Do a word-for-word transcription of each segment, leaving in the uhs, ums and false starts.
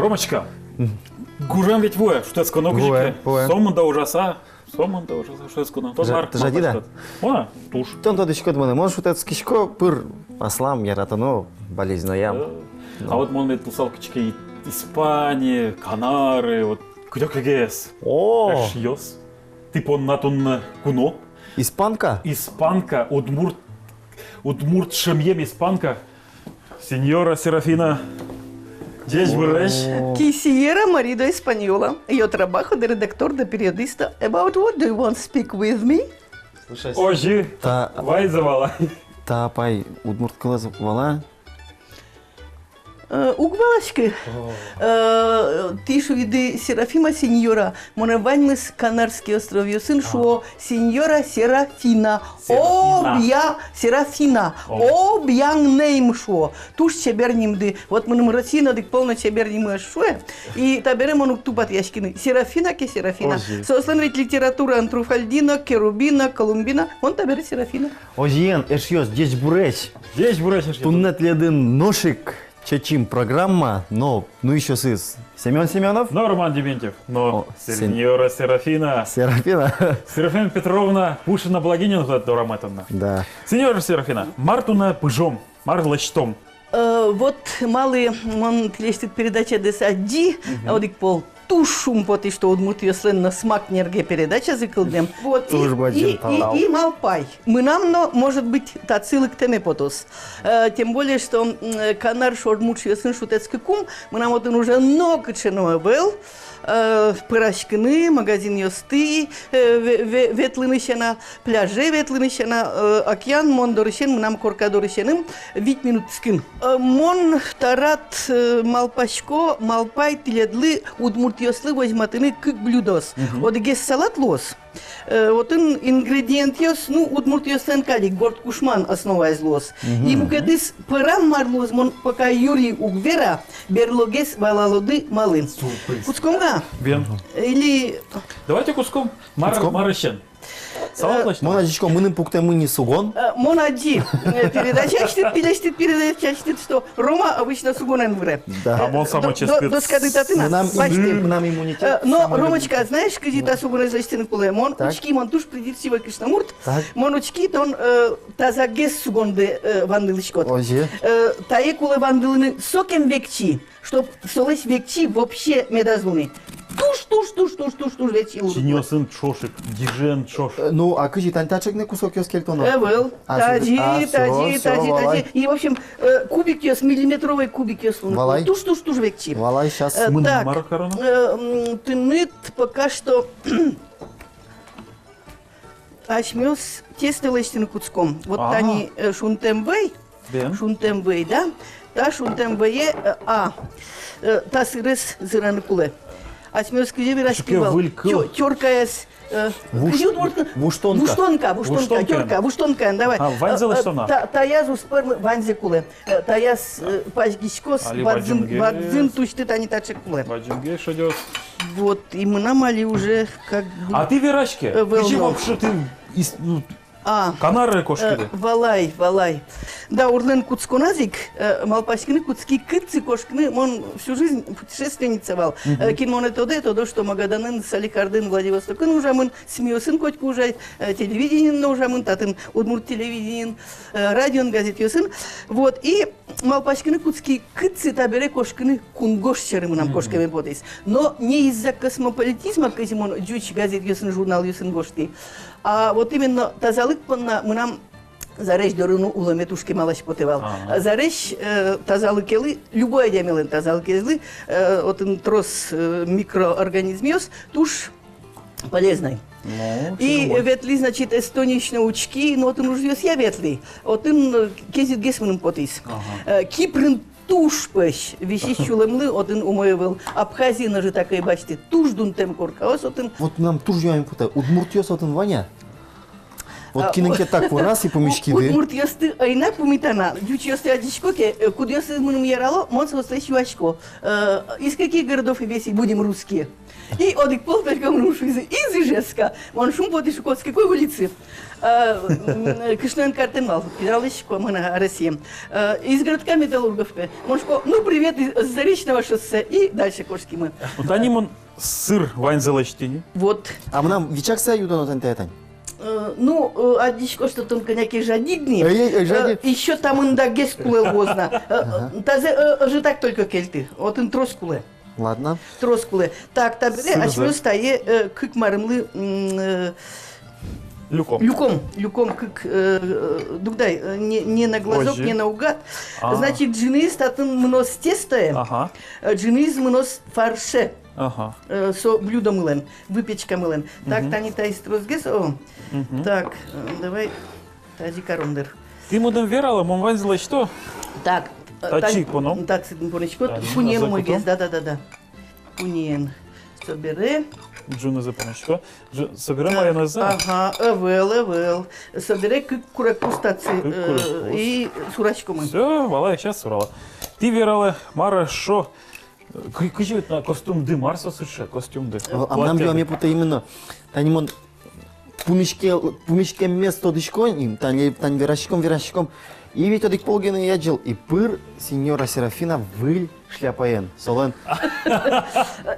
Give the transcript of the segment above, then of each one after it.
Ромочка, гужем ведь вуэ, шутэтсконо. Вуэ, гужике. Вуэ. Сомында ужаса, сомында ужаса шутэтсконо. Тон мар, тыжа-, тыжади да? Мар шутэтсконо? О, туж. Тон тодӥськод монэ, мон шутэтскисько пыр аслам яратоно болезнь но ям. Э, а вот мон ведь луысал кыӵе ке Испания, Канары, вот кыдёкегес. О! Эшъёс. Тӥ понна туннэ куно. Испанка? Испанка, удмурт, удмурт шӧмъем испанка. Сеньора Серафина. Ӟечбуресь. О. Quisiera marido española. Yo trabajo de redactor, de periodista. About what do you want to speak with me? Слушай, озьы. Та вайзэ вала. Та апай удмурт кылэз вала? Э, уг валаськы. О. Э, тӥ шуиды Серафима, сеньора. Монэ ваньмыз Канарский островъёсын шуо сеньора Серафина. Серафина. Объя-, Серафина. О. Объян нейм шуо. Туж чебер нимды. Вот мыным Россиын одӥг пол но чебер нимы ӧз шуэ. И табере мон уг тупатъяськы ни. Серафина ке Серафина. Озьы. Соослэн ведь литератураын Труффальдино, Керубина, Колумбина. Мон табере Серафина. Озьыен, эшъёс, ӟечбуресь. Ӟечбуресь, эшъёс. Туннэ тӥледын нош ик «Чечым» программа, но нуисьёсыз Семён Семёнов. Но Роман Дементьев. Но о, сен-, сеньора Серафина. Серафина. Серафина Петровна Пушина-Благинина туннэ дорамы туннэ. Да. Сеньора Серафина, мар туннэ пыжом, мар лэсьтом? Э, вот малы мон тӥлесьтыд передачадэс адӟи, мгм, одӥг пол туж шумпотӥ, что удмуртъёслэн но «Смак нерге» передачазы кылдэм. Вот, и, туж бадӟым тау. И, и, и малпай. Мынам но, может быть, татчы лыктэме потоз. Э, тем более, что, м, Канар шоры удмуртъёсын шутэтскыкум, мынам отын уже нокыӵе но ӧвӧл, э, пӧраськыны, магазинъёстӥ, э, ве-, ве-, ветлыны сяна, пляже ветлыны сяна, э, океан мон дорысен, мынам корка дорысеным вить минут кыскын. Э, мон та рад, э, малпасько, малпай тӥледлы, удмуртъёслы возьматыны кык блюдоос. Мгм. Одӥгез салат луоз. Э, отын ингредиентъёс, ну, удмуртъёслэн кадь ик, горд кушман основаез луоз. Мгм. И мукетыз пӧрам мар луоз, мон пока юри уг вера, берлогес валалоды малы. Сюрприз. Кутском-а? Бен. Или... Давайте кутском. Мар, кутском. Мар ещё? Салат лэсьтом. Мон адӟисько, мыным пуктэмын ни сугон. Э, мон адӟи, э, передачаысьтыд, тӥлесьтыд передачаысьтыд, что Рома обычно сугонэн выре. Да. А мон самой ческыт. Доскады татын-а? Мынам, мынам иммунитет. Э, но, Ромочка, знаешь, кызьы та сугонэз лэсьтыны кулэ? Мон учки, мон туж придирчивой кышномурт. Так. Мон учки, тон, э, тазагес сугондэ, э, вандылӥськод. Озьы. Э, тае кулэ вандылыны сокем векчи. Чтоб солэсь векчи вообще медаз луы ни. Туж, туж, туж, туж, туж, туж векчи луы. Чиньыосын ӵош ик, гижыен ӵош. Э, ну, а кызьы, тани таӵе гинэ кусокъёс кельтоно? Ӧвӧл. А, тазьы, а, тазьы, всё, тазьы, всё, тазьы, валай. И, в общем, э, кубикъёс, миллиметровой кубикъёс луо. Валай. Туж, туж, туж векчи. Валай, щас. Э, мыным так, мар кароно? Э, м, тыныд пока что асьмеос тесто лэсьтыны кутском. Вот тани, э, шунтэм вӧй. Бен. Шунтэм вӧй, да? Та шунтэм вӧе, э, а, э, та сырез зыраны кулэ. Асьмеос кызьы вераським вал? Выль кыл. Тё-, тёркаяз, э, вуш-, кызьы удмурт кыл-, вуштонка. Вуштонка, вуштонка, вуштонка, тёрка, вуштонка, давай. А, ваньзэ лэсьтоно? Э, э, та-, таяз уз пӧрмы, ваньзэ кулэ. Э, таяз, э, пазьгиськоз, али бадӟым, бадӟым, бадӟым тусьты тани таӵе кулэ. Бадӟымгес шедёз. Вот, и мынам али уже как бы... А тӥ вераське, э, кызьы вообще тӥ ис-, ну, а, Канары кошкиды? Э, валай, валай. Да, урлэн кутсконаз ик, э, малпаськыны кутски, кытчы кошкыны, мон всю жизнь путешественница вал. Мгм. Э, кин монэ тодэ, тодэ, что Магаданын, Салехардын, Владивостокын ужамын, СМИосын котьку ужай, э, телевидениын но ужамын, татын удмурт телевидениын, э, радион, газетъёсын. Вот, и малпаськыны кутски, кытчы табере кошкыны кунгож сьӧры мынам кошкеме потӥз. Но не из-за космополитизма, кызьы мон ӟуч газетъёсын, журналъёсын гожтӥ, а вот именно тазалык понна мынам зарезь дорын улэме туж кемалась потэ вал. Ага. Зарезь, э, тазалыкелы, любой адямилэн тазалыкезлы, э, отын трос, э, микроорганизмъёс туж полезной. Ну, и ветлӥ, значит, Эстониысь но учки, но отын ужъёсъя ветлӥ. Отын, э, кезьытгес мыным потӥз. Ага. Э, Кипрын туж пӧсь, висись сюлэмлы отын умой ӧвӧл. Абхазиын ожытак ӧй басьты. Туж дунтэм коркаос отын. Вот мынам туж юаме потэ. Удмуртъёс отын вань-а? Вот, а, кинэн ке так вераз и пумиськиды. Удмуртъёсты ӧй на пумита на, ӟучъёсты адӟисько ке, э, кудъёсыз мыным ярало, мон соослэсь юасько. Э, из каких городов и весей будем русские? И одӥг пол только мыным шуизы: из Ижевска. Мон шумпотӥ, шуисько, с какой улицы? Э, м, кышноен картэм вал, пиналысь ко мына Россием. Э, из городка металлургов, пе. Мон шуисько: ну, привет из Заречного шоссе. И дальше кошкимы. Вот тани мон сыр ваньзэ лэсьтӥ ни. Вот. А мынам вичак сое юдоно тани тае тань. Э, ну, э, адӟисько, что тон кӧня ке жадид ни. Эй, эй, эй, жадид. Э, ещё та мындагес кулэ луоз на. Э, ага. Тазэ, э, ӧжытак только кельты. Отын трос кулэ. Ладно. Трос кулэ. Так, табере асьмеос тае, э, кык марымлы, м, э, люком. Люком, люком кык, э, э, дугды ай, э, не, не на глазок, озьы, не наугад. А. Значит, ӝыныез татын мыноз тестое, ага, э, ӝыныез мыноз фарше. Ага. Э, со блюдомылэн, выпечкамылэн. Так, мгм, тани таиз тросгес, о. Мгм. Так, э, давай тазьы каром дыр. Тӥ мыным вералэ, мон ваньзэ лэсьто. Так, э, татчы тани поном. Татчы пониськод. Тани, пуньыен на умойгес, закутом. Да, да, да, да. Пуньыен. Собере. Ӝынызэ понисько. Ӝы-, собере, э, майонезэ. Ага, ӧвӧл, ӧвӧл. Собере кык курегпуз татчы, кык, э, курегпуз. И сураськомы. Всё, валай, сейчас сурала. Тӥ вералэ, мар-а со. Кы-, кызьы ведь на костюмды, мар со сыӵе костюмды? Э, а мынам юаме потэ именно. Тани мон пумиське-, пумиськеммес тодӥсько ни, тани, тани вераськом, вераськом. И ведь одӥг пол гинэ ӧй адӟыл, и пыр сеньора Серафина выль шляпаен, солэн.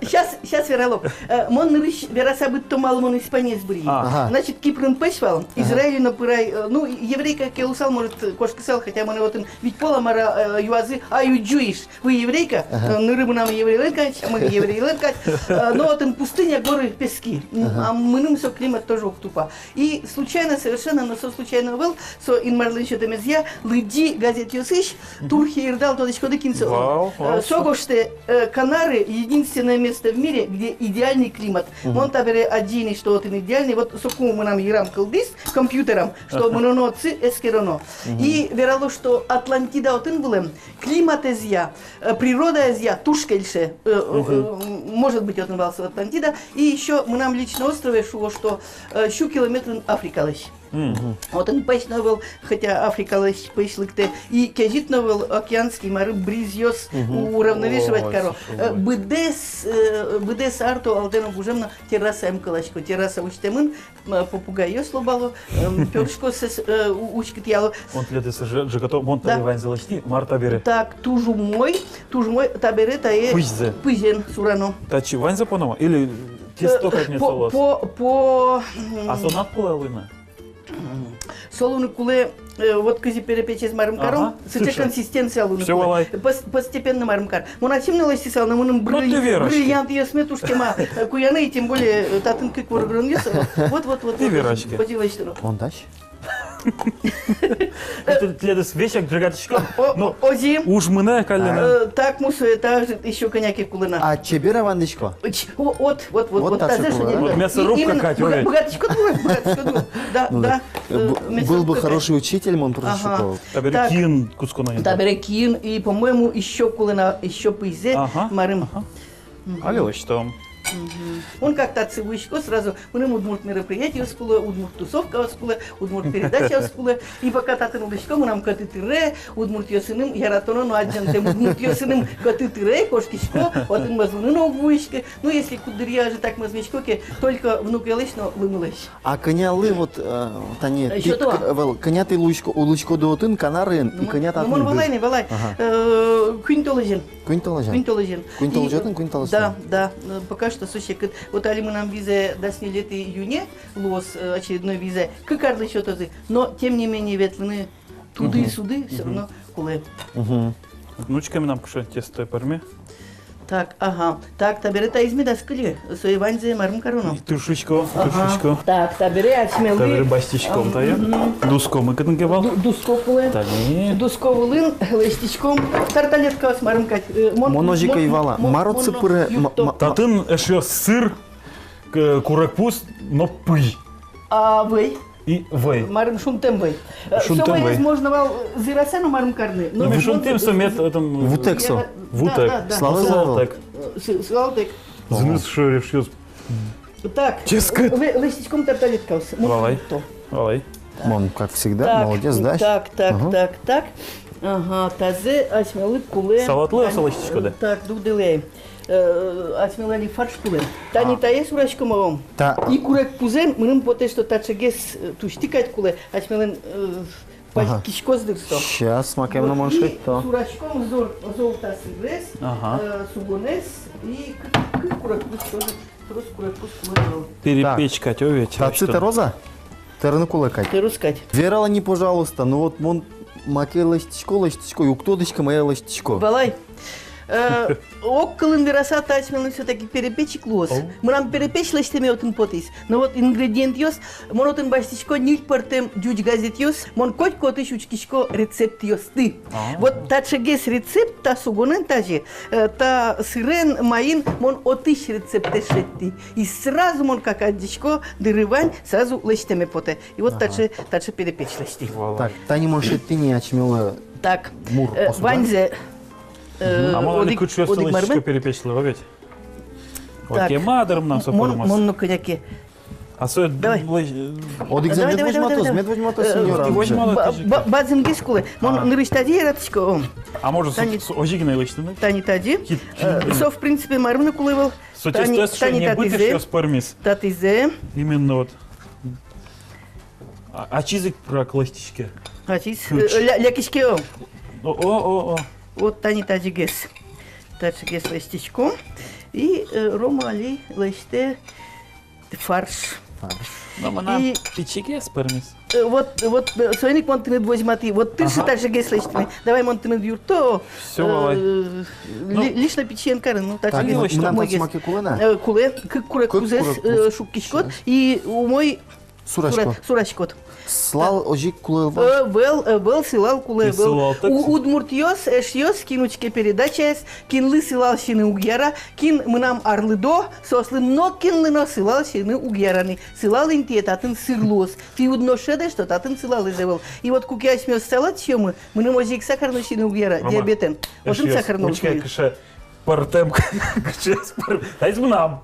Сейчас, сейчас верало. Э, мон нырысь вераса быдто, малы мон Испаниез бырйи. А. Ага. Значит, Кипрын пӧсь вал, ага, Израиле но пырай, э, ну, еврейка ке луысал, может, кошкысал, хотя монэ отын вить пол-а, мар-а, э, юазы: are you Jewish? Вы еврейка? Ага. Э, ныры мынам еврейлэн кадь, сямы еврейлэн кадь. Э, но отын пустыня, горы, пески. М, ага, а мыным со климат тоже уг тупа. И случайно совершенно, но со случайно ӧвӧл, со Инмарлэн сётэмезъя, лыдӟи газетъёсысь, мгм, Турхи йырдал, тодӥськоды, кин со? Вал, вал. Э, со гожтэ, э, Канары — единственное место в мире, где идеальный климат. Мгм. Мон табере адӟи ни, что отын идеальный, вот соку мынам йырам кылдӥз компьютерам, что мыноно отчы, эскероно. Мгм. И верало, что Атлантида отын вылэм, климатэзъя, э, природаезъя туж кельше. Э, э, мгм, э, может быть, отын вал со Атлантида. И ещё мынам лично острове, шуо, что, э, сю километрын Африкалэсь. Мгм. Отын пӧсь но ӧвӧл, хотя Африкалэсь пӧсь лыктэ. И кезьыт но ӧвӧл, океанский, мар-а, бризъёс, мгм, у-, уравновешивать каро. Ой, слушай, э, ой. Быдэс, э, быдэс ар то алтэ но гужем но террасаям кыласько. Терраса усьтэмын, м, попугайёс лобало, м, пёрышкаоссэс, э, у-, уськытъяло. Мон тӥледыз ӝе-, ӝегато, мон табере ваньзэ лэсьтӥ, мар табере. Так, туж умой, туж умой. Табере тае пызьзэ, пызен сурано. Татчы ваньзэ поно-а? Или тесто, э, кадь не по-, солос? По, по, м, а со над пулэ луыны? М, со луыны кулэ, э, вот кызьы перепечез марым каром, ага, сыӵе консистенция луыны кулэ. Всё, валай. Пос-, постепенно марым кар. Мон ачим но лэсьтысал, но мыным бриль-, ну, ты веришь, бриллиантъёсме туж кема, э, куяны, и тем более, э, татын кык воргоронъёс. Вот, вот, вот. Ты вот, веришь. Озьы лэсьтыны. Мон дась. Тӥ-, тӥледыз весяк ӝегатӥсько. О, о, но озьы. Уж мынэ каллен. Э, так, мусо, это ещё кӧня ке кулэ на. А чебер-а вандӥсько? Ч-, о, вот, вот, вот, вот, вот тазэ шонер. Вот мясорубка, Катя, быга-, быгатӥськод, быгатӥськод. Да, ну да, да. Э, б-, был бы мясорубка, хороший учитель, мон просто шутил. Ага. Табере киын кутсконо ини. Табере киын, и, по-моему, ещё кулэ на, ещё пызьзэ, ага, марым. Ага. Мгм. Али лэсьтом. Мгм. Мон как татчы вуисько, сразу мыным удмурт мероприятиос кулэ, удмурт тусовкаос кулэ, удмурт передачаос кулэ. И пока татын улӥсько, мынам кӧты тыре, удмуртъёсыным яратоно но адӟантэм удмуртъёсыным кӧты тыре, кошкисько, отын мӧзмыны но уг вуиськы. Ну, если куддыръя ӧжытак мӧзмисько ке, только внукъёслэсь но лымылэсь. А кӧнялы вот, э, тани, э, тӥ, к-, вал, кӧня тӥ улӥсько-, улӥськоды отын, Канарыын, и кӧня татын? Ну, мон валай ни, валай. Ага. Э, куинь толэзен. Куинь толэзен? Куинь толэзен. Куинь толэзётын, куинь толэзен. Да, да, э, пока что со секыт. Вот али мынам виза дас ньылетӥ июне луоз, э, очередной виза. Кык арлы сётозы, но тем не менее ветлыны туды-суды всё равно кулэ. Мгм. Внучка мынам кыӵе тесто пӧрме. Так, ага. Так, табере таиз медаз кыльы. Сое ваньзэ марым кароно. И тыршисько, ага, тыршисько. Так, табере асьмелы. Табере басьтӥськом тае. Мгм. Дуско мыкытын ке вал. Ду-, дуско кулэ. Тани. Дуско вылын лэсьтӥськом тарталеткаос марым кадь. Э, мон, мон озьы ик ӧй вала. Мон, мар отчы пыре, ма-, ма-, татын эшъёс сыр, к-, курегпуз но пызь. А вӧй? И вӧй. Марым, шунтэм вӧй. Э, шунтэм вӧй. Со вӧез можно вал, э, зыраса но марым карны. Но ми шунтӥм со мед, э, там, вутэк со. Да, вутэк. Да, да, да. Сылалтэк. Сылалтэк. Э, сы-, сылалтэк. Зыныз шоры эшъёс. Так. Ческыт. Лэ-, лэсьтӥськом тарталеткаос. Валай. Валай. Мон, как всегда, так, молодец, да? Так, так, Ага. так, так. Ага, тазэ асьмелы кулэ. Салатлы тань-, асьмелы лэсьтӥськоды? Так, дугдылэ. Э, асьмелы али фарш кулэ. Тани А. тае сураськом-а? Та- И курегпузэн мыным потэ, что таӵегес, э, тусьты кадь кулэ. Асьмелэн, э, Ага. пазькиськоз дыр со. Сейчас, макем но мон шедьто. И сураськом зол, зол та сырез, Ага. э, сугонэз и кык, кык курегпуз тоже. Трос курегпуз кулэ ӧвӧл. Перепечкать, о, ведь. Татчы тырозы-а? Тырыны кулэ кадь. Тырозы кадь. Вералэ ни, пожалуйста, ну вот мон маке лэсьтӥсько, лэсьтӥсько, уг тодӥськы, мае лэсьтӥсько. Валай. Э, ог кылын вераса, та асьмелэн всё-таки перепечик луоз. О. Мынам перепеч лэсьтэме отын потӥз. Но вот ингредиентъёс, мон отын басьтӥсько ньыль пӧртэм ӟуч газетъёс, мон котьку отысь учкисько рецептъёсты. А. Вот таӵегес рецепт та сугонэн тазьы, э, та сырен, маин, мон отысь рецептэз шедьтӥ. И сразу мон как адӟисько, дыры вань, сразу лэсьтэме потэ. И вот Ага. таӵе, таӵе перепеч лэсьтӥ. Валай. Так, тани мон шедьтӥ ни асьмелы Так, мур э, посуда. Ваньзэ, э, А мон али одӥг, кыӵеосты одӥг лэсьтӥсько марме. Перепечлы, о, ведь. Так. Кема дыр мынам со Мон, пӧрмоз. Мон но кӧня ке. А со Давай. лэсь-, Одӥгзэ Давай, мед давай, возьматоз, давай, давай. мед возьматоз, Э, сеньора. Возьматоз. Ба-, ба-, бадӟымгес кулэ. Мон А. нырысь тазьы яратӥсько, о. А может, со, Тани- со озьы гинэ лэсьтыны? Тани тазьы. Кит-, Э, кит- со, в принципе, марме но кулэ ӧвӧл. Со Тани, тесто тани шуэ, не татызэ. Быт эшъёс пӧрмиз. Татызэ. Именно вот. А, ачиз ик прак лэсьтӥське. Ачиз, Кыӵе. э, ля-, лякиське, о. О, о, о, о. Вот тани тазьыгес. Таӵегес лэсьтӥсько. И, э, Рома али лэсьтэ фарш. Фарш. Но мынам И пичигес пӧрмиз. Э, вот, вот, э, соин ик мон тыныд возьматӥ. Вот тыршы Ага. таӵегес лэсьтыны. Давай мон тыныд юртто. Всё, валай. Э, Ну. ли-, лишь на пичиен карын. Ну, Так, таӵегес мынам лэсьтом. Таӵе маке кулэ на? Э, кулэ, кык курегпузэз, Кык курегпуз. э, шуккиськод. Сейчас. И умой Сураськод. Сура-, сураськод. Сылал озьы ик кулэ ӧвӧл? Э, ӧвӧл, э, ӧвӧл, сылал кулэ ӧвӧл. Сылал так. У-, удмуртъёс, эшъёс, кин учке передачаез, кинлы сылал сиыны уг яра, кин мынам арлыдо, соослы нокинлы но сылал сиыны уг яра ни. Сылал интые татын сыр луоз. Тӥ уд но шӧдэ, что татын сылалэз ӧвӧл. И вот куке асьмеос салат сиёмы, мыным озьы ик сахар но сиыны уг яра, Рома, диабетэн. Отын эшъёс, сахар но учке, уз ни. Кыӵе пӧртэм, кыӵе пӧртэм. Таиз мынам.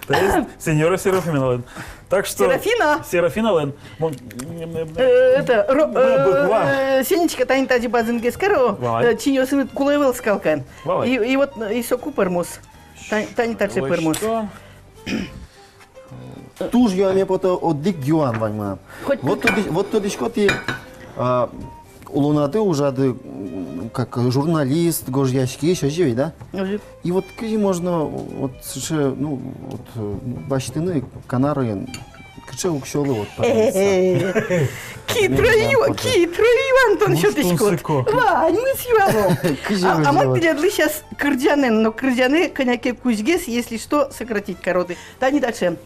Таиз сеньора Серафиналэн. Так что Серафина! Серафиналэн. Мон, Э, это, ро-, Б-, буква. э, Сенечка, тани тазьы бадӟымгес каро, Валай. э, чиньыосыныд кулэ ӧвӧл скалкаен. Валай. И, и вот, э, и соку пӧрмоз. Тани, тани таӵе пӧрмоз. Лэсьтом. Туж юаме потэ одӥг юан вань мынам. Хоть Вот ты тоды-, вот тодӥськод тӥ, а, улонады ужады, м, как журналист, гожъяськись, озьы ведь, да? Озьы. И вот кызьы можно вот сыӵе, ну, вот, э, басьтыны канарыен, кыӵе уксёлы вот понятно. Хитрый ю-, хитрый юан тон сётӥськод. Ваньмыз юало. Кызьы А, а мон тӥледлы сейчас кырӟанэн, но кырӟанэ кӧня ке кузьгес, если что, сократить кароды. Тани таӵе.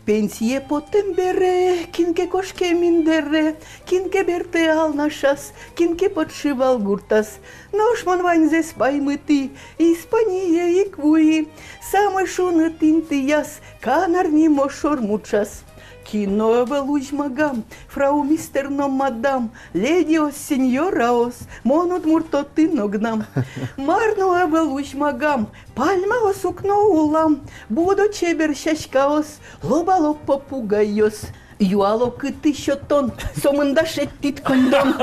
Пенсие потэм бере, кин ке кошке миндыре, кин ке бертэ Алнашаз, кин ке Подшивал гуртаз. Нош мон ваньзэс паймытӥ, Испание ик вуи, самой шуныт интыяз, Канар нимо шормуӵаз. Кино ӧвӧл узьмагам, фрау-мистер но мадам, ледиос, сеньораос, мон удмурт отын огнам. Мар но ӧвӧл узьмагам, пальмаос ук но улам, будо чебер сяськаос, лобало попугайёс. Юало, кытысь сётон, сомында шедьтӥд коньдон.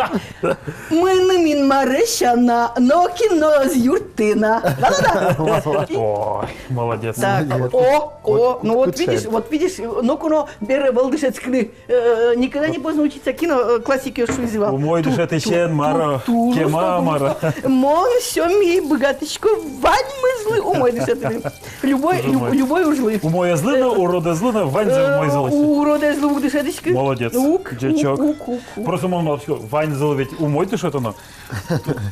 Мыным Инмаре сяна, нокин но ӧз юртты на. Да-да-да. Ой, молодец. Так, Молодец. о, о, Кут-, ну вот кут-, видишь, кут-, вот видишь, ноку но бере ӧвӧл дышетскыны. Э, никогда не поздно учиться, кино, э, классикаос шуизы вал. Умой дышетӥсен мар-о, ту-, ту-, кема мар-о. Мон сётӥ, быгатӥсько ваньмызлы умой дышетыны. Любой, Тоже люб-, умой. Любой ужлы. Умоезлы но, Э, уродэзлы но, ваньзэ э, умойзэ лэсьтэ. Уродэзлы уг дышетӥськы. Молодец. Уг, Ӟечок. Уг, уг, уг, уг. Просто мон малпасько, ваньзэ ведь умой дышетоно.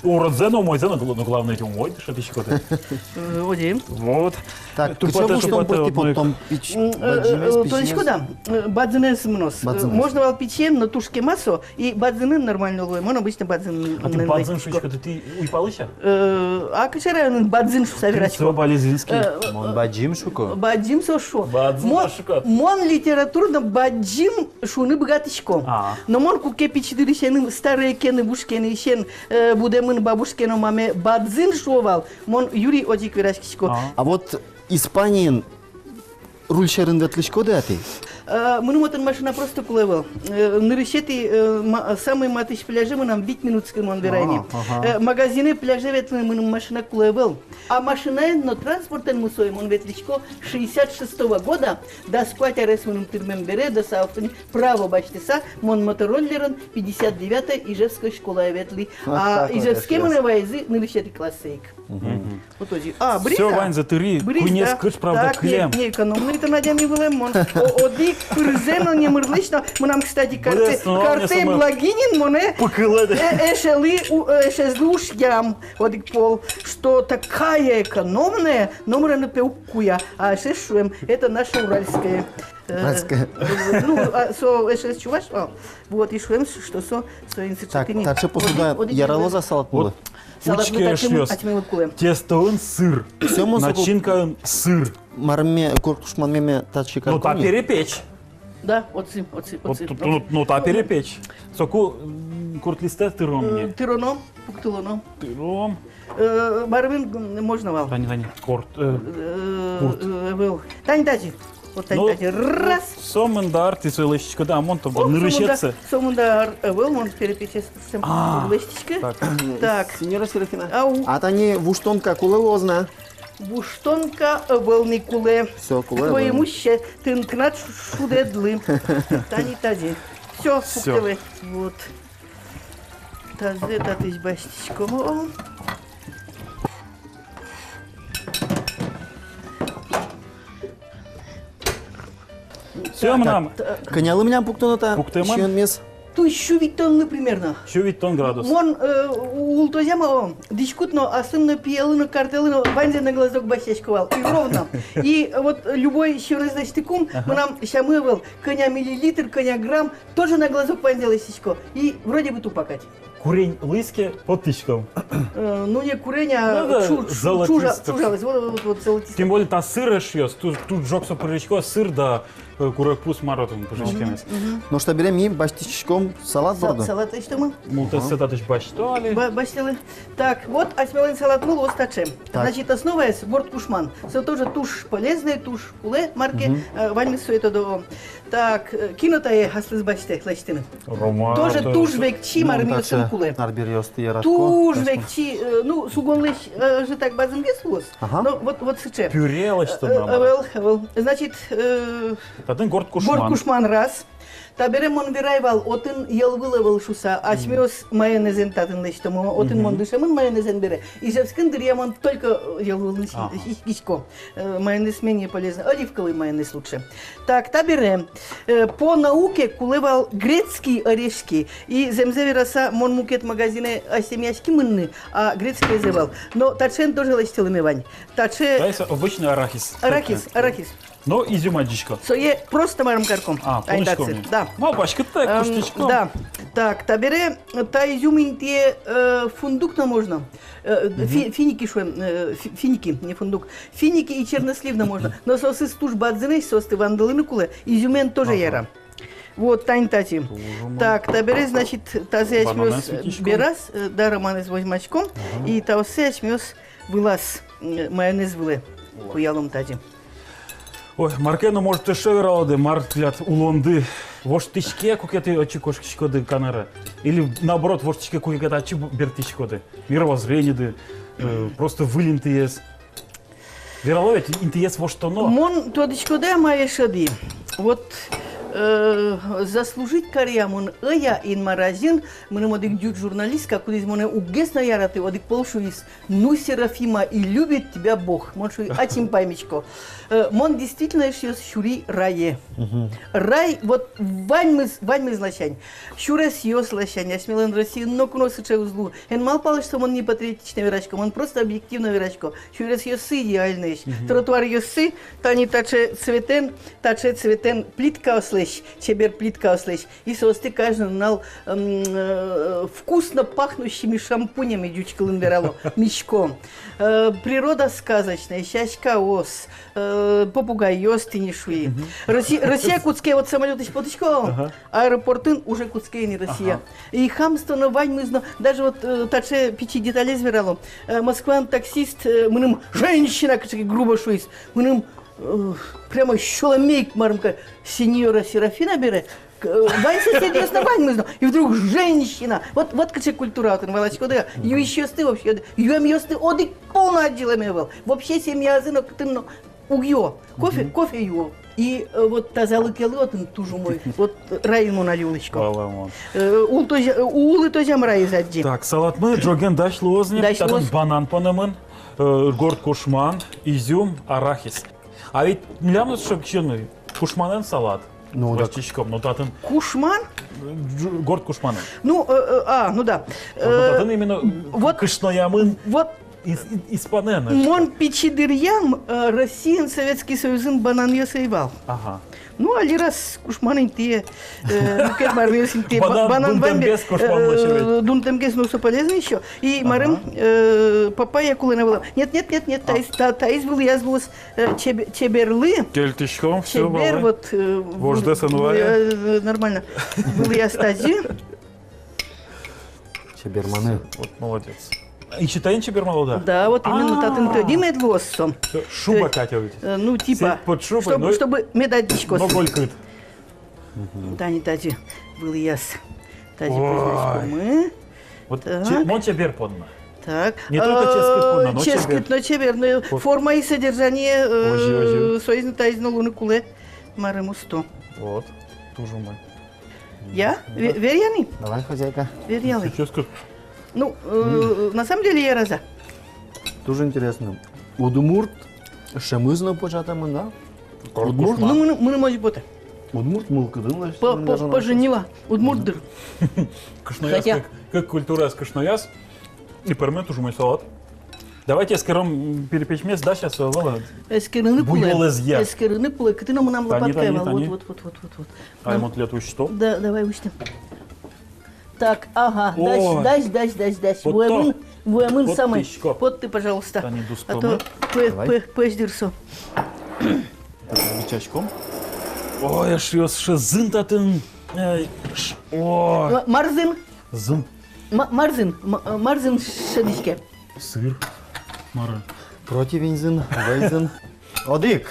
Уродзэ но, умойзэ но, но главное, ведь умой дышетӥськод. Э, о, дим. Вот. Так, тупатэ, кыӵе мусто тупатэ, пыртӥ одно ик. Потом пич-, М, э, бадӟымез, э, пичиез. Тодӥськод-а, э, бадӟымез мыноз. Бадӟымез. Э, можно вал пичиен, но туж кема со, и бадӟымын нормально луэ. Мон обычно бадӟымын. А тӥ бадӟым шуиськоды, тӥ уйпалысь-а? Э, а кыӵе районын бадӟым шуса верасько? Тӥ со Балезинский. Э, Мон бадӟым шуко. Бадӟым со шуо. Бадӟым Мон, со шуко. Мон литературно бадӟым шуыны быгатӥсько. А. Но мон куке пичи дырысеным старые кены, бушкенысен, э, будэмын бабушке но маме бадӟым шуо вал, мон юри озьы ик вераськисько. А. А вот Испаниын руль сьӧрын ветлӥськоды-а тӥ? Э, мыным отын машина просто кулэ ӧвӧл. Э, нырысетӥ, э, ма-, самой матысь пляже мынам вить минутскын, мон верай ни. А, ага. Э, магазинэ, пляже ветлыны мыным машина кулэ ӧвӧл. А машинаен но транспортэн мусое мон ветлӥсько шестьдесят шестого года, дас куать арес мыным тырмем бере, дас алты право басьтыса, мон мотороллерен пятьдесят девятой Ижевской школае ветлӥ. Вот. А так вот, Ижевске эшъёс. Монэ вайизы нырысетӥ классэ ик. Мгм. Вот озьы. А, бриз-а? Всё, ваньзэ тырӥ, бриз, куинез да. Кыӵ, правда, так, кылем. Не, не экономный тон адями вылэм, мон. О, одӥг пырзэ но номырлэсь но, мынам, кстати, карты, быдэс но карты номырлэсь но. Благинин монэ пыкылэ, да. Э, эшелы, у, э, эшезлы ушъям, одӥг пол, что такая экономная, номыр но, пе, уг куя, а эшез шуэм, это наше уральское. Э, уральское. Ну, а, со эшез чуваш вал. Вот, и шуэм, что со, со инсыӵе. Так, тӥни. Таӵе посуда яралоз-а салат пулы? Вот. Салат пулы, учке, таӵе эшъёс. Ачим лык кулэ. Тестоын сыр. Всё, мон соку. Начинкаын сыр. Марме, корт кушманме татчы карком ни. Ну, та перепеч. Да, отсы, отсы, вот отсы, тут, отсы. Ну, ну, та перепеч. Соку, м, куртлистэз тыром ни. Э, тыроно, пуктылоно. Тыром. Э, мармын, м, можно вал. Тани, тани. Корт, э, э, курт. Э, вал. Тани тазьы. Вот тани, ну, тазьы. Раз. Сомында ар тӥ сое лэсьтӥськоды, а мон тогда нырысетӥез. О, сомында, сомында ар, э, вал, мон перепечез сам лэсьтӥсько. А, так. Так. Сеньора Серафина. Ау. А тани вуштонка кулэ луоз на? Вуштонка, э, вал ни кулэ. Всё, кулэ. Твоему счастью, тынад шу-, шудедлы. Тани тазьы. Всё, всё. Пуктылэ. Вот. Тазэ татысь басьтӥськом. Всё, мынам. Кӧнялы милям пуктоно та? Пуктэмын. Сиёнмес. Туж сю витьтонлы примерно. Сю витьтон градус. Мон, э, улытозяма, о, дӥськут но, аслым но, пиелы но, картэлы но, ваньзэ на глазок басьтӥсько вал. И ровно. И вот любой сиёнэз лэсьтыкум, ага, мынам сямы ӧвӧл, кӧня миллилитр, кӧня грамм, тоже на глазок ваньзэ лэсьтӥсько. И вроде бы тупа кадь. Курень луиз ке, поттӥськом. Э, ну, не курень, а, ну да, чу-, чу-, золотистый. Чужалась, вот, вот, вот, золотистый. Тем более та сыр, эшъёс, ту-, туж ӝог со пыжиське сыр да, э, курегпуз, мар отын пыжиськемез. Мгм, мгм. Нош табере ми басьтӥськом салат борды. Са-, салат лэсьтомы. Мултэссэ татысь басьто али. Ба-, басьтэлэ. Так, вот асьмелэн салатмы луоз таӵе. Так. Значит, основаез горд кушман. Со тоже туж полезный, туж кулэ, мар ке, мгм, э, ваньмыз сое тодо. Так, э, кин о тае аслыз басьтэ лэсьтыны? Рома. Тоже туж векчи, мар милесмы кулэ. Арбериосты яратӥсько. Туж векчи, э, ну, сугонлэсь, э, же так бадӟымгес луоз. Ага. Но вот, вот сыӵе. Пюре лэсьтоно, э, мар. Ӧвӧл, ӧвӧл. Значит, э, татын горд кушман. Горд кушман раз. Табере мон верай вал, отын йӧлвыл ӧвӧл шуса, асьмеос майонезэн татын лэсьтомы, отын мон дышемын майонезэн бере. Ижевскын дыръя мон только, э, йӧлвылын си-, ага, сиськисько. Э, майонез менее полезный, оливковый майонез лучше. Так, табере, э, по науке кулэ вал грецкие орешки. И зэмзэ вераса, мон мукет магазинэ асьмеяськи мынны, а грецкиез ӧвӧл. Но таӵеен тоже лэсьтылыме вань. Таӵе... Таиз обычный арахис. Арахис, арахис. Но изюм адӟисько. Сое просто марым карком. А, понӥськом. Да. Малпаськод-а, эм, куштӥськом. Да. Так, табере, э, та изюм интые, э, фундук но можно. Э, фи-, финики шуэм, э, фи-, финики, не фундук. Финики и чернослив но можно. Но соосыз туж бадӟымесь, соосты вандылыны кулэ, изюмен тоже яра. Ага. Вот, тани тазьы. Так, табере, значит, тазэ асьмеос бераз, э, да, романэз возьмаськом, и таосыз асьмеос вылаз, э, майонез вылэ куялом тазьы. Ой, мар ке но, может, эшшо вералоды, мар тӥляд улонды, воштӥське, куке тӥ отчы кошкиськоды, Канаре? Или, наоборот, воштӥське, куке тӥ отчы б-, бертӥськоды? Мировоззрениеды, э, просто выль интыез. Верало ведь, интыез воштоно. Мон, тодӥськоды-а, мае шӧдӥ? Вот, э, заслужить каръя мон ӧй-а, Инмар азьын, мыным одӥг ӟуч журналистка, кудӥз монэ уггес но яраты, одӥг пол шуиз: «Ну, Серафима, и любит тебя Бог». Мон шуи, ачим паймисько. Э, мон действительно, эшъёс, сюри рае. Мгм. Рай, вот ваньмыз, ваньмыз ласянь. Сюресъёс ласянь, асьмелэн Россиын ноку но сыӵе уз лу. Эн малпалэ, что мон непатриотично верасько, мон просто объективно верасько. Сюресъёссы идеальноесь. Мгм. Тротуаръёссы, тани таӵе цветэн, таӵе цветэн плиткаослэсь, чебер плиткаослэсь. И соосты каждый нунал, м, э, вкусно пахнущими шампунями, ӟуч кылын верало, мисько. Э, природа сказочная, сяськаос, э, попугайёс, тӥни шуи. Мгм. Росси-, Россия кутске, вот самолётысь потӥсько, ага, аэропортын уже кутске ини Россия. Ага. И хамство но, ваньмыз но, даже вот, э, таӵе пичи деталез верало. Э, Москваын таксист, э, мыным, женщина, кыӵе ке грубо шуиз, мыным Э, прямо сюлэмме ик, марым ке, сеньора Серафина бере, к-, э, вань соседъёс но, ваньмыз но. И вдруг женщина. Вот, вот кыӵе культура отын, валаськоды-а? Юисьёсты вообще, юэмъёсты одӥг пол но адӟылэме ӧвӧл. Вообще семьязы но кытын но уг юо. Кофе, кофе юо. И, э, вот тазалыкелы отын туж умой. Вот, э, райын мон али улӥсько. Валамон. Э, улы тоже, э, улы тоже мар-а, из адӟи. Так, салатмы ӝоген дась луоз ни. Дась луоз. Татын банан понэмын, э, горд кушман, изюм, арахис. А ведь милям вот шок сиён, кушманэн салат. Ну, так. Васькиськом, но татын кушман? Ӝу-, горд кушманэн. Ну, э, э, а, ну да. Вот, но татын именно вот кышноямын вот ис-, и-, испанэн. Мон пичи дыръям, э, Россиын, Советский Союзын бананъёс ӧй вал. Ага. Ну, али раз кушман интые, э, мукет мармеос интые, ба-, банан, банан вань бе, дунтэмгес кушман луэ, э, ведь. Дунтэмгес, ну, со полезно ещё. И, ага, марым, э, папайя кулэ на вылэм. Нет, нет, нет, нет, а, таиз, та-, таиз вылӥяз луоз, э, чебе-, чеберлы. Кельтӥськом, всё, чебер, валай. Вот, э, вождэс эн вае. Э, нормально. Вылӥяз тазьы. Чеберманы. Вот молодец. И читаен чебермало, да? Да, вот именно. А. Татын тӧдьы мед луоз со. Шуба, Катя, ведь. Э, ну, типа, сеть под шубой, чтоб-, но, чтобы мед адӟиськоз. Но голькыт. Мгм. Тани тазьы вылӥяз. Тазьы пӧзьмаськомы. Ой. Вот. Так. Че-, мон чебер понна. Так. Не только ческыт понна, но чебер. Э, ческыт, но чебер, но вот. Форма и содержание, э, озьы, озьы, соиз но таиз но луыны кулэ, марым, усто. Вот. Туж умой. Я? Ве-, веръя ни? Давай, хозяйка. Веръялэ. Ческыт. Ну, э, на самом деле, я раза. Туж интересно. Удмурт шӧмыз но пыӵатэмын, да? Удмурт. Ну, мыным, мыным озьы потэ. Удмурт мылкыдын лэсьтэмын. По-, по-, поженила. Удмурт дыр. Кышнояз. Хотя кык, кык культураез кышнояз. И пӧрме туж умой салат. Давайте эскером, м, перепечмес, дась-а со, вала? Эскерыны кулэ. Буёлэзъя. Эскерыны кулэ, кытын но мынам лопаткаез вал. Тани, тани, тани. Вот, вот, вот, вот, вот. Ай, мон тӥлед усьто. Да, давай усьтом. Так, ага, дась, дась, дась, дась, дась. Вот то. Вуэмын, вуэмын самой. Поттӥсько. Потты, пожалуйста. Тани дускомы. А то пӧ-, пӧ-, пӧсь дыр со. Бичаськом. Ой, эшъёс, сыӵе зын татын. Эй, ш-, ой. Ма-, мар зын? Зын. Ма-, мар зын, ма-, мар зын шӧдӥське? Сыр. Мар-а? Противень зын, вӧй зын. Одӥг.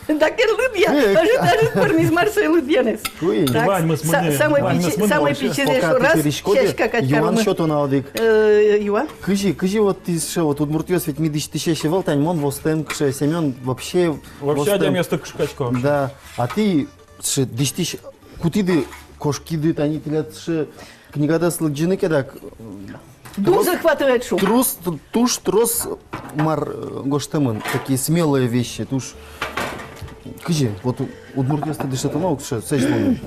Дак эн лыдъя. Эх. Ӧжыт, ӧжыт пӧрмиз, мар сое лыдъянэз. Куинь. Так, ваньмыз са-, мынэ, самой ваньмыз пичи-, мынэ самой вообще. Пичизэ пока шораз, ты переходишь, сяська кадь каромы. Юан сётон-а одӥг? Э, юа. Кызьы, кызьы вот тӥ сыӵе, вот удмуртъёс ведь ми дӥсьтӥсесь ӧвӧл, тани мон востэм кыӵе, Семён вообще. Вообще востэм. Адямиосты кышкасько. Да. А тӥ сыӵе дӥсьтӥсь, кутӥды кошкиды, тани тӥляд сыӵе книгадэс лыдӟыны ке дак. Дух захватывает, шуом. Трос, туж трос мар, э, гожтэмын, такие смелые вещи, туж. Кызьы, вот у-, удмуртъёсты дышетоно ук сыӵе, сэзь луыны.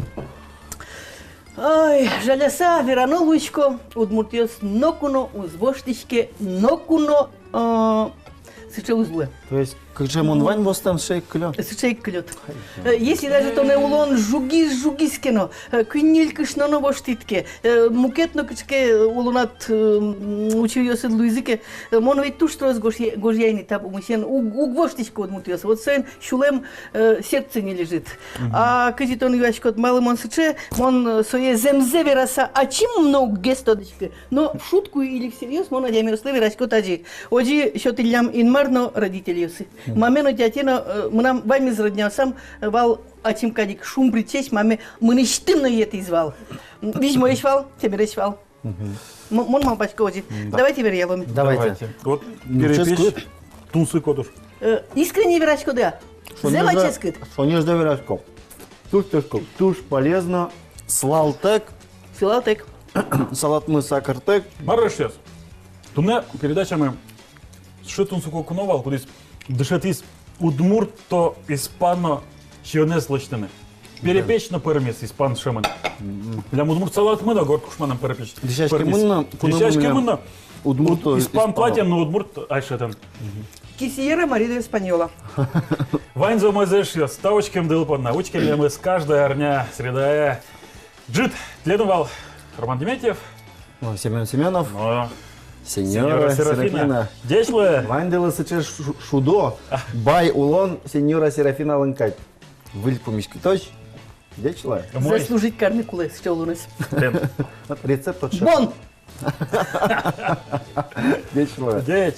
Ой, жаляса верано луисько, удмуртъёс ноку но уз воштӥське, ноку но, э, сыӵе уз луэ. То есть кыӵе мон вань востэм, сыӵе ик кылё. Сыӵе ик кылёд. Э, если даже тонэ улон жугиз, жугиз ке но, э, куинь-ньыль кышно но воштӥд ке, э, мукет но кыӵе ке, э, улонад, э, м, учыръёсыд луизы ке, э, мон ведь туж трос гожъя-, гожъяй ни та пумысен, уг, уг воштӥськы удмуртъёс. Вот соин сюлэм, э, сердце не лежит. Мгм. А кызьы тон юаськод, малы мон сыӵе, мон, э, сое зэмзэ вераса ачим но уг гес тодӥськы. Но в шутку или всерьёз мон адямиослы верасько тазьы. Озьы сётӥллям Инмар но родительёсы. Мгм. Маме но тяте но, э, мынам ваньмыз родняосам, э, вал ачим кадь ик шумбричесь, маме мынэсьтым но йӧтӥз вал. М, визьмоесь вал, чебересь вал. Мгм. М-, мон малпасько озьы. М, да. Давайте веръялом. Давайте. Давайте. Вот, м, перепеч ческыт. Тунсыко туж. Э, искренне вераськоды-а? Зэм-а ческыт? Шонер верасько. Туж ческыт, туж полезно. Сылалтэк. Сылалтэк. Салатмы сакыртэк. Мар, эшъёс? Туннэ передачамы сыӵе тунсыко куно вал, кудӥз дышетӥз удмурто-испано сиёнэз лэсьтыны. Перепеч но пӧрмиз испан шӧмын. Мгм. Милям удмурт салатмы но горд кушманэн перепеч. Дӥсяськемын но, пӧрмиз. Куномы дӥсяськемын но. Удмурт, уд-, испан платьен но удмурт айшетэн. Мгм. Quisiera marido española. Ваньзэ умойзэ, эшъёс, тау учкемды понна. Учке милемыз каждой арня средае. Ӝыт тӥледын вал Роман Дементьев. О, Семён Семёнов. О. Сеньора Сеньора Серафина. Серафина. Ӟеч луэ. Ваньдылы сыӵе шу-, шудо. А. Бай улон Сеньора Серафиналэн кадь. Выль пумиськытозь. Ӟеч луэ. Умой. Заслужить карны кулэ сыӵе улонэз. Тем. Рецепт отчы. Бон! Ӟеч луэ. Ӟеч.